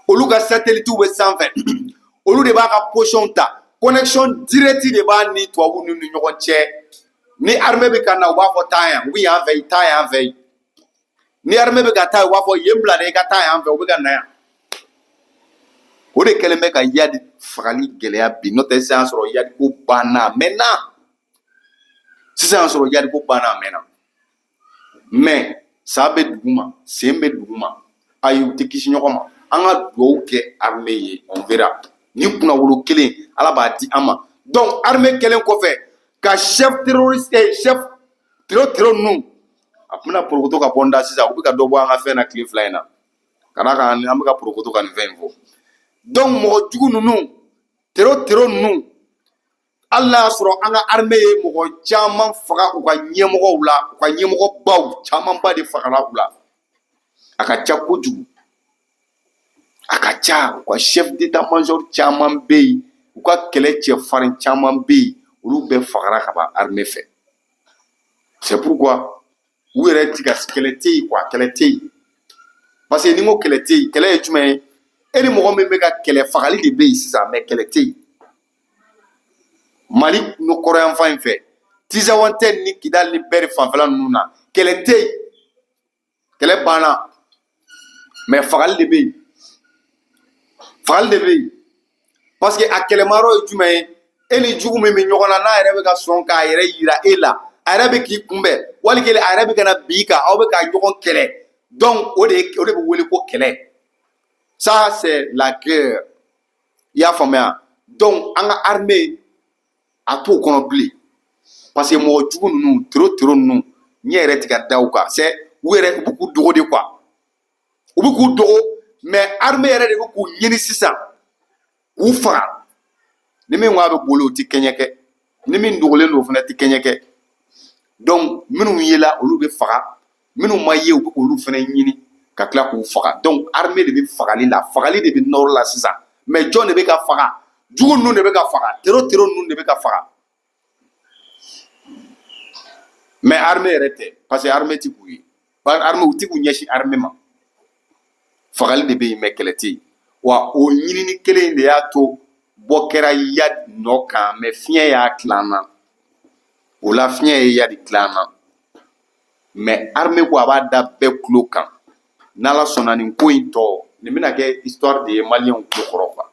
Olu ka satellite bɛ sanfɛ, olu de b'a ka position ta, connexion directe de b'a ni tubabu ninnu ni ɲɔgɔn cɛ. Ni armée bɛ ka na, u b'a fɔ taa yan, u bɛ yan fɛ, taa yan fɛ. Ni armée bɛ ka taa, u b'a fɔ yen bila dɛ, i ka taa yan fɛ, u bɛ ka na yan. O de kɛlen bɛ ka Iyad fagali gɛlɛya bi. N'o tɛ, sisan y'a sɔrɔ Iyad ko banna a mɛnna. Sisan y'a sɔrɔ Iyad ko banna a mɛnna, mais sa bɛ duguma, sen bɛ duguma. Ayi, u tɛ kisi ɲɔgɔn ma. An ka dugawu kɛ armée ye, on verra. Ni kunnawolo kelen, Ala b'a di an ma. Donc armée kɛlen kɔfɛ ka chef terroriste, chef terro terro ninnu, a tun bɛna porokoto ka bɔ n da sisan. U bɛ ka dɔ bɔ an ka fɛn na tile 2 in na, ka d'a kan an bɛ ka porokoto ka nin fɛn in fɔ. Donc mɔgɔ jugu ninnu, terro terro ninnu, hali n'a y'a sɔrɔ an ka armée ye mɔgɔ caman faga u ka ɲɛmɔgɔw la, u ka ɲɛmɔgɔbaw camanba de fagara u la, a ka ca kojugu, a ka ca. U ka chef d'état major caman bɛ yen, u ka kɛlɛ cɛfarin caman bɛ yen, olu bɛɛ fagara ka ban armée fɛ. C'est pourquoi u yɛrɛ ti ka kɛlɛ tɛ yen quoi, kɛlɛ tɛ yen. Parce que ni n ko kɛlɛ tɛ yen, kɛlɛ ye jumɛn ye? E ni mɔgɔ min bɛ ka kɛlɛ, fagali de bɛ yen sisan, mais kɛlɛ tɛ yen. Mali kɔrɔyanfan in fɛ, Tinzawatɛn ni Kidali ni Bɛri fanfɛla ninnu na, kɛlɛ tɛ yen, kɛlɛ banna, mais fagali de bɛ yen, fagali de bɛ yen. Parce que a kɛlɛmayɔrɔ ye jumɛn ye? E ni jugu min bɛ ɲɔgɔn na, n'a yɛrɛ bɛ ka sɔn k'a yɛrɛ yira e la, a yɛrɛ bɛ k'i kunbɛn, wali kelen a yɛrɛ bɛ ka na bin i kan, aw bɛ ka ɲɔgɔn kɛlɛ. Donc o de bɛ wele ko kɛlɛ. Ça, c'est la guerre, i y'a faamuya? Donc an ka armée a t'o kɔnɔ bilen, parce que mɔgɔ jugu ninnu, terro terro ninnu, ɲɛ yɛrɛ ti ka da u kan. C'est u yɛrɛ, u bɛ k'u dogo de quoi, u bɛ k'u dogo, mais armée yɛrɛ de bɛ k'u ɲini sisan k'u faga. Ni min ko a bɛ boli, o ti kɛɲɛ kɛ. Ni min dogolen don, o fana ti kɛɲɛ kɛ. Donc minnu yela, olu bɛ faga. Minnu ma ye, u bɛ k'olu fana ɲini ka tila k'u faga. Donc armée de bɛ fagali la, fagali de bɛ nord la sisan. Mais jɔn de bɛ ka faga? Jugu ninnu de bɛ ka faga, terro terro ninnu de bɛ ka faga, mais armée yɛrɛ tɛ, parce que armée ti k'u ye, armée u ti k'u ɲɛsin armée ma. Fagali de bɛ yen, mais kɛlɛ tɛ yen wa. O ɲinini kelen in de y'a to bɔ kɛra Iyad nɔ kan, mais fiɲɛ y'a tilan na. O la, fiɲɛ ye Iyad tilan na, mais armée ko a b'a da bɛɛ tulo kan. N'Ala sɔnna, nin ko in tɔ nin bɛna kɛ histoire de ye maliyɛnw tulo kɔrɔ quoi.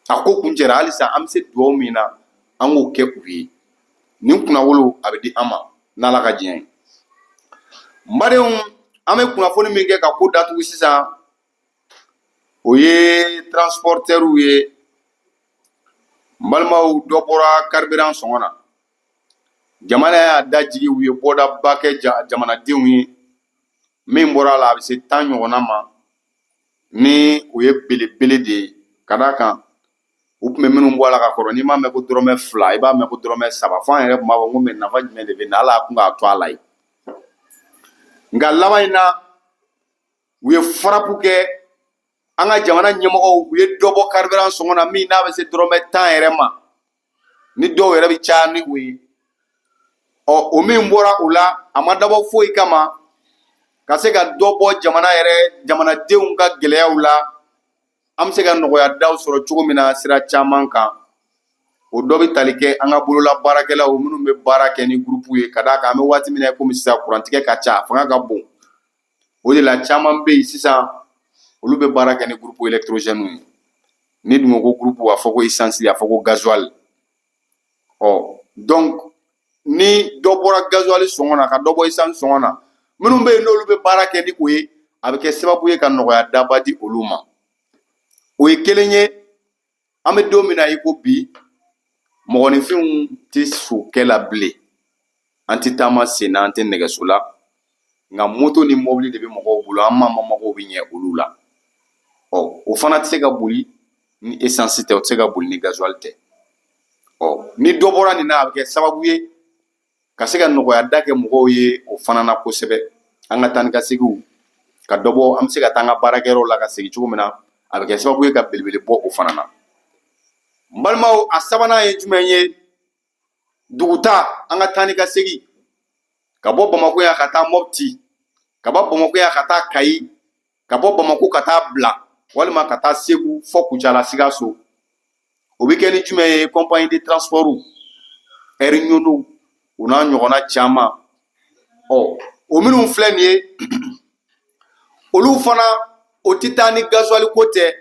A ko kun cɛra. Halisa an bɛ se dugawu min na, an k'o kɛ u ye. Nin kunnawolo a bɛ di an ma n'Ala ka diɲɛ ye. N badenw, an bɛ kunnafoni min kɛ ka ko datugu sisan, o ye transporteurs ye. N balimaw, dɔ bɔra carburant sɔngɔ na. Jamana y'a dajigi, u ye bɔdaba kɛ jamanadenw ye. Min bɔra a la, a bɛ se 10 ɲɔgɔnna ma, ni o ye belebele de ye. Ka d'a kan u tun bɛ minnu bɔ a la ka kɔrɔ, n'i m'a mɛn ko dɔrɔmɛ 2, i b'a mɛn ko dɔrɔmɛ 3. Fo an yɛrɛ tun b'a fɔ ko mais nafa jumɛn de bɛ na? Ala kun k'a to a la yen. Nka laban in na, u ye frappe kɛ. An ka jamana ɲɛmɔgɔw, u ye dɔ bɔ carburant sɔngɔ na, min n'a bɛ se dɔrɔmɛ 10 yɛrɛ ma, ni dɔw yɛrɛ bɛ caya ni o ye. Ɔ, o min bɔra o la, a ma dabɔ foyi kama ka se ka dɔ bɔ jamana yɛrɛ, jamanadenw ka gɛlɛyaw la, an bɛ se ka nɔgɔya daw sɔrɔ cogo min na sira caman kan. O dɔ bɛ tali kɛ an ka bolola baarakɛlaw minnu bɛ baara kɛ ni gurupu ye, ka d'a kan an bɛ waati min na komi sisan, kurantigɛ ka ca, fanga ka bon. O de la caman bɛ yen sisan, olu bɛ baara kɛ ni groupe électrogène ye. Ni dun ko groupe, a fɔ ko essence, a fɔ ko gasoil. Ɔ, donc ni dɔ bɔra gasoil sɔngɔ na, ka dɔ bɔ essence sɔngɔ na, minnu bɛ yen n'olu bɛ baara kɛ ni o ye, a bɛ kɛ sababu ye ka nɔgɔya daba di olu ma. O ye kelen ye. An bɛ don min na i ko bi, mɔgɔninfinw tɛ sokɛ la bilen, an tɛ taama sen na, an tɛ nɛgɛso la, nka moto ni mobili de bɛ mɔgɔw bolo. An ma mago bɛ ɲɛ olu la. Ɔ, o fana tɛ se ka boli ni essence tɛ, o tɛ se ka boli ni gasoil tɛ. Ɔ, ni dɔ bɔra nin na, a bɛ kɛ sababu ye ka se ka nɔgɔya da kɛ mɔgɔw ye o fana na kosɛbɛ. An ka taa ni ka seginw ka dɔ bɔ, an bɛ se ka taa an ka baarakɛyɔrɔ la ka segin cogo min na, a bɛ kɛ sababu ye ka belebele bɔ o fana na. N balimaw, a sabanan ye jumɛn ye? Duguta, an ka taa ni ka segin, ka bɔ Bamakɔ yan ka taa Mɔpti, ka bɔ Bamakɔ yan ka taa Kayi, ka bɔ Bamakɔ ka taa Bila walima ka taa Segu fɔ Kucala, Sikaso, o bɛ kɛ ni jumɛn ye? Compagnie de transport, Air Ɲono, o n'a ɲɔgɔnna caman. Ɔ, o minnu filɛ nin ye, olu fana, o tɛ taa ni gasoil ko tɛ.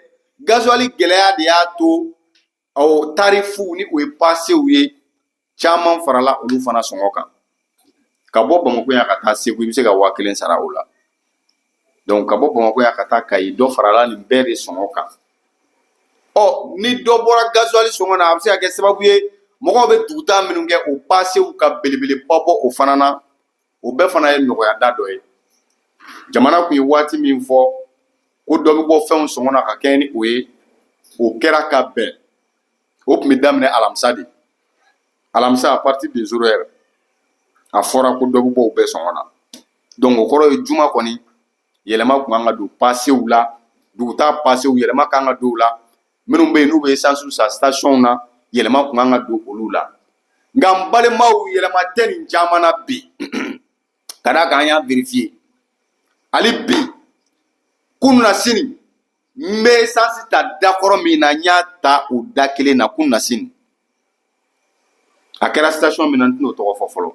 Gasoil gɛlɛya de y'a to ɔ tarifu ni o ye pasew ye, caman farala olu fana sɔngɔ kan. Ka bɔ Bamakɔ yan ka taa Segu, i bɛ se ka 1000 sara o la. Donc ka bɔ Bamakɔ yan ka taa Kayi, dɔ farala nin bɛɛ de sɔngɔ kan. Ɔ, ni dɔ bɔra gasoil sɔngɔ na, a bɛ se ka kɛ sababu ye mɔgɔw bɛ dugutaa minnu kɛ, o pasew ka belebeleba bɔ o fana na. O bɛɛ fana ye nɔgɔya da dɔ ye. Jamana tun ye waati min fɔ ko dɔ bɛ bɔ fɛnw sɔngɔ na ka kɛɲɛ ni o ye, o kɛra ka bɛn. O tun bɛ daminɛ alamisa de, alamisa à partir de 0 heure, a fɔra ko dɔ bɛ bɔ o bɛɛ sɔngɔ na. Donc o kɔrɔ ye juma kɔni, yɛlɛma tun kan ka don pasew la, dugutaa pasew, yɛlɛma kan ka don o la. Minnu bɛ yen n'u bɛ essence san station na, yɛlɛma tun kan ka don olu la. Nka n balimaw, yɛlɛma tɛ nin caman na bi, ka d'a kan an y'a vérifier. Hali bi, kunun na sini, n bɛ essence ta dakɔrɔ min na, n y'a ta o da kelen na kunun na sini. A kɛra station min na, n tɛn'o tɔgɔ fɔ fɔlɔ.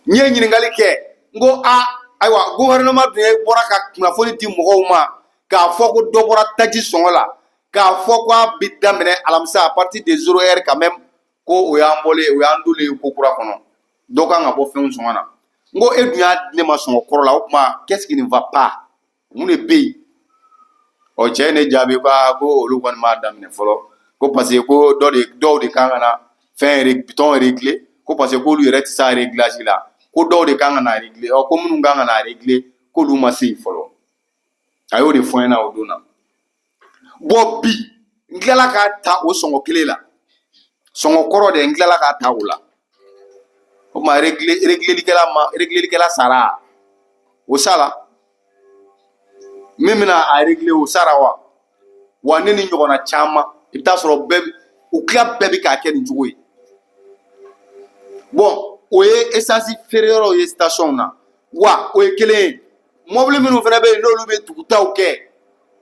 N ye ɲininkali kɛ, n ko a ayiwa, gouvernement dun ye bɔra ka kunnafoni di mɔgɔw ma k'a fɔ ko dɔ bɔra taji sɔngɔ la, k'a fɔ ko a bɛ daminɛ alamisa à partir de 0 heure quand même, ko o y'an bɔlen, o y'an donlen ye ko kura kɔnɔ, dɔ kan ka bɔ fɛnw sɔngɔ na. N ko e dun y'a di ne ma sɔngɔ kɔrɔ la, o tuma qu'est-ce qui ne va pas? Mun de bɛ yen? Ɔ, cɛ ye ne jaabi ko aa, ko olu kɔni m'a daminɛ fɔlɔ, ko parce que ko dɔ de dɔw de kan ka na fɛn bitɔn régler, ko parce que k'olu yɛrɛ tɛ se a réglage la, ko dɔw de kan ka na régler. Ɔ, ko minnu kan ka na régler, k'olu ma se yen fɔlɔ. A y'o de fɔ n ɲɛna o don na. Bɔn, bi n tilala k'a ta o sɔngɔ kelen la, sɔngɔ kɔrɔ dɛ, n tilala k'a ta o la. O tuma réglelikɛla ma, réglelikɛla sara, o sara min bɛna a régler, o sara wa? Wa ne ni ɲɔgɔnna caman, i bɛ taa sɔrɔ bɛɛ, u tila bɛɛ bɛ k'a kɛ nin cogo ye. Bɔn, o ye essence feere yɔrɔw ye station na wa, o ye kelen ye. Mɔbili minnu fana bɛ yen n'olu bɛ dugutaw kɛ,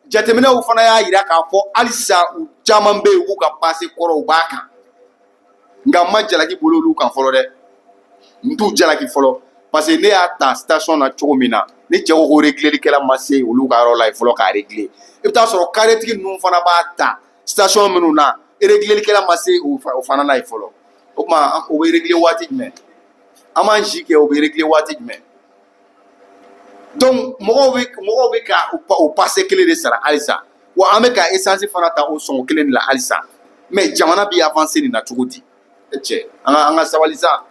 jateminɛw fana y'a yira k'a fɔ halisa u caman bɛ yen, u b'u ka pase kɔrɔw b'a kan. Nka n ma jalaki bolo olu kan fɔlɔ dɛ, n t'u jalaki fɔlɔ, parce que ne y'a ta station na cogo min na, ni cɛ ko ko réglelikɛla ma se olu ka yɔrɔ la yen fɔlɔ k'a régler. I bɛ taa sɔrɔ karetigi ninnu fana b'a ta station minnu na, réglelikɛla ma se o fana na yen fɔlɔ. O tuma o bɛ régler waati jumɛn? An b'an si kɛ, o bɛ régler waati jumɛn? Donc mɔgɔw bɛ ka o pase kelen de sara halisa wa, an bɛ ka essence fana ta o sɔngɔ kelen de la halisa. Mais jamana bɛ avancer nin na cogo di? E cɛ, an ka sabali sa.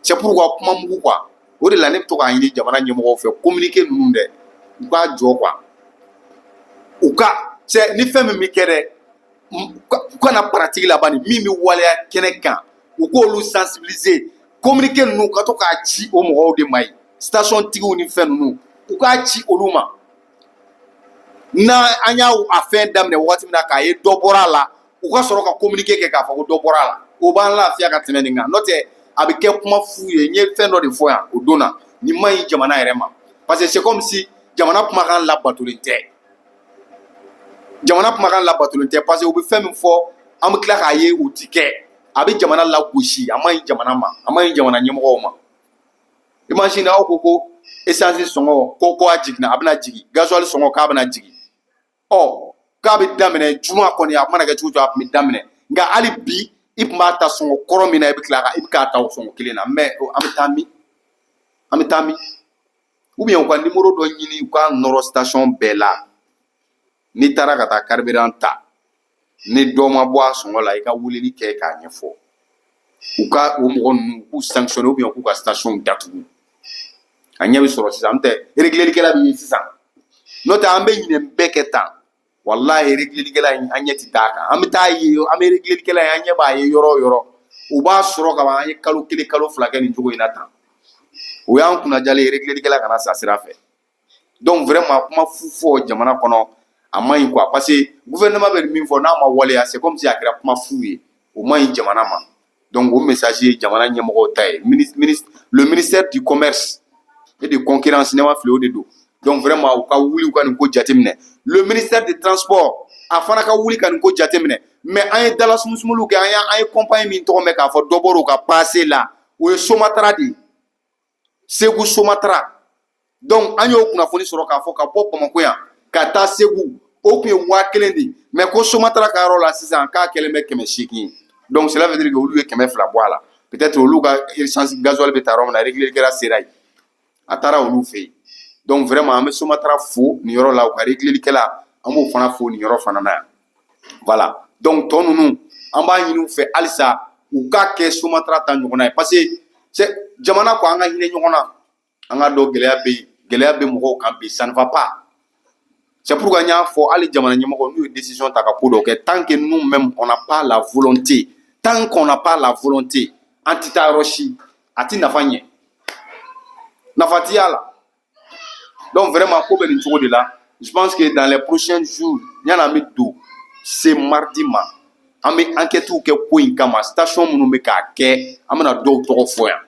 C'est pourquoi kuma mugu quoi, o de la ne bɛ to k'a ɲini jamana ɲɛmɔgɔw fɛ, communiqué ninnu dɛ, u k'a jɔ quoi. U ka cɛ ni fɛn min bɛ kɛ dɛ, u kana pratique laban ni min bɛ waleya kɛnɛ kan, u k'olu sensibiliser. Communiqué ninnu ka to k'a ci o mɔgɔw de ma yen, station tigiw ni fɛn ninnu, u k'a ci olu ma. N'an an y'a a fɛn daminɛ waati min na k'a ye dɔ bɔra a la, u ka sɔrɔ ka communiqué kɛ k'a fɔ ko dɔ bɔra a la. O b'an lafiya ka tɛmɛ nin kan. N'o tɛ, a bɛ kɛ kuma fu ye. N ye fɛn dɔ de fɔ yan o don na, nin man ɲi jamana yɛrɛ ma, parce que c'est comme si jamana kumakan labatolen tɛ, jamana kumakan labatolen tɛ, parce que u bɛ fɛn min fɔ, an bɛ tila k'a ye u ti kɛ. A bɛ jamana lagosi, a man ɲi jamana ma, a man ɲi jamana ɲɛmɔgɔw ma. Imagine, aw ko ko essence sɔngɔ ko a jiginna, a bɛna jigin, gasoil sɔngɔ k'a bɛna jigin. Ɔ, k'a bɛ daminɛ juma kɔni, a mana kɛ cogo cogo, a tun bɛ daminɛ. Nka hali bi, i tun b'a ta sɔngɔ kɔrɔ min na, i bɛ tila ka i bɛ k'a ta o sɔngɔ kelen na. Mais an bɛ taa min? An bɛ taa min? Ou bien u ka numéro dɔ ɲini, u k'a nɔrɔ station bɛɛ la. N'i taara ka taa carburant ta, ni dɔ ma bɔ a sɔngɔ la, i ka weleli kɛ k'a ɲɛfɔ. U ka o mɔgɔ ninnu, u k'u sanctionner, ou bien u k'u ka station datugu. A ɲɛ bɛ sɔrɔ sisan. N'o tɛ, réglé-likɛla bɛ ye sisan. N'o tɛ, an bɛ ɲinɛ bɛɛ kɛ tan. Walahi, réglé-likɛla in, an ɲɛ ti d'a kan. An bɛ taa ye, an bɛ réglé-likɛla ye, an ɲɛ b'a ye yɔrɔ o yɔrɔ, u b'a sɔrɔ ka ban. An ye kalo 1, kalo 2 kɛ nin cogo in na tan. O y'an kunnajalen ye, réglé-likɛla kana sa sira fɛ. Donc vraiment, kuma fu fɔ jamana kɔnɔ, a man ɲi quoi, parce que gouvernement bɛ min fɔ, n'a ma waleya, c'est comme si a kɛra kuma fu ye. O man ɲi jamana ma. Donc o message ye jamana ɲɛmɔgɔw ta ye, ministre, le ministère du Commerce et de Concurrence, ne ma fili, o de don. Donc vraiment, u ka wuli, u ka nin ko jateminɛ. Le ministère des Transports, a fana ka wuli ka nin ko jateminɛ. Mais an ye dala sumusumuliw kɛ, an ye compagnie min tɔgɔ mɛn k'a fɔ dɔ bɔra u ka passé la, o ye Somatra de ye, Segu Somatra. Donc an y'o kunnafoni sɔrɔ k'a fɔ ka bɔ Bamakɔ yan ka taa Segu, o tun ye 1000 de ye, mais ko Somatra ka yɔrɔ la sisan, k'a kɛlen bɛ 800 ye. Donc cela veut dire que olu ye 200 bɔ a la. Peut-être olu ka essence, gasoil bɛ ta yɔrɔ min na, réglé-likɛla sera yen, a taara olu fɛ yen. Donc vraiment, an bɛ Somatra fo nin yɔrɔ la, u ka réglé-likɛla, an b'o fana fo nin yɔrɔ fana na yan. Voilà. Donc tɔ ninnu, an b'a ɲini u fɛ halisa, u k'a kɛ Somatra ta ɲɔgɔnna ye, parce que c'est jamana ko an ka hinɛ ɲɔgɔn na. An ka dɔn gɛlɛya bɛ yen, gɛlɛya bɛ mɔgɔw kan bi, ça ne va pas. C'est pourquoi n y'a fɔ, hali jamana ɲɛmɔgɔ n'u ye décision ta ka ko dɔ kɛ, tant que nous-mêmes on n'a pas la volonté, tant qu'on n'a pas la volonté, an tɛ taa yɔrɔ si, a ti nafa ɲɛ, nafa ti y'a la. Donc vraiment, ko bɛ nin cogo de la. Je pense que dans les prochains jours, yanni an bɛ don se mardi ma, an bɛ enquête kɛ ko in kama. Station minnu bɛ k'a kɛ, an bɛna dɔw tɔgɔ fɔ yan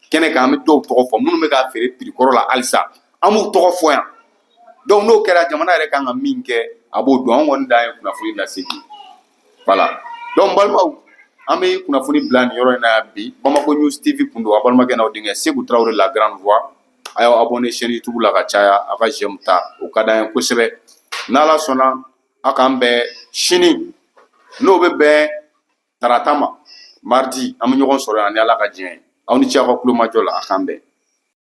kɛnɛ kan. An bɛ dɔw tɔgɔ fɔ, minnu bɛ k'a feere prix kɔrɔ la halisa, an b'u tɔgɔ fɔ yan. Donc n'o kɛra, jamana yɛrɛ kan ka min kɛ, a b'o dɔn. An kɔni dan ye kunnafoni lasegin. Voilà. Donc n balimaw, an bɛ kunnafoni bila nin yɔrɔ in na yan bi. Bamako News TV kun don, a balimakɛ n'aw denkɛ Segu Tarawele, la grande voix. A y'aw abonné chaîne YouTube la ka caya, a ka j'aime ta, o ka d'an ye kosɛbɛ. N'Ala sɔnna, a k'an bɛn sini, n'o bɛ bɛn tarata ma, mardi, an bɛ ɲɔgɔn sɔrɔ yan ni Ala ka diɲɛ ye. Aw ni ce aw ka kulomajɔ la. A k'an bɛn.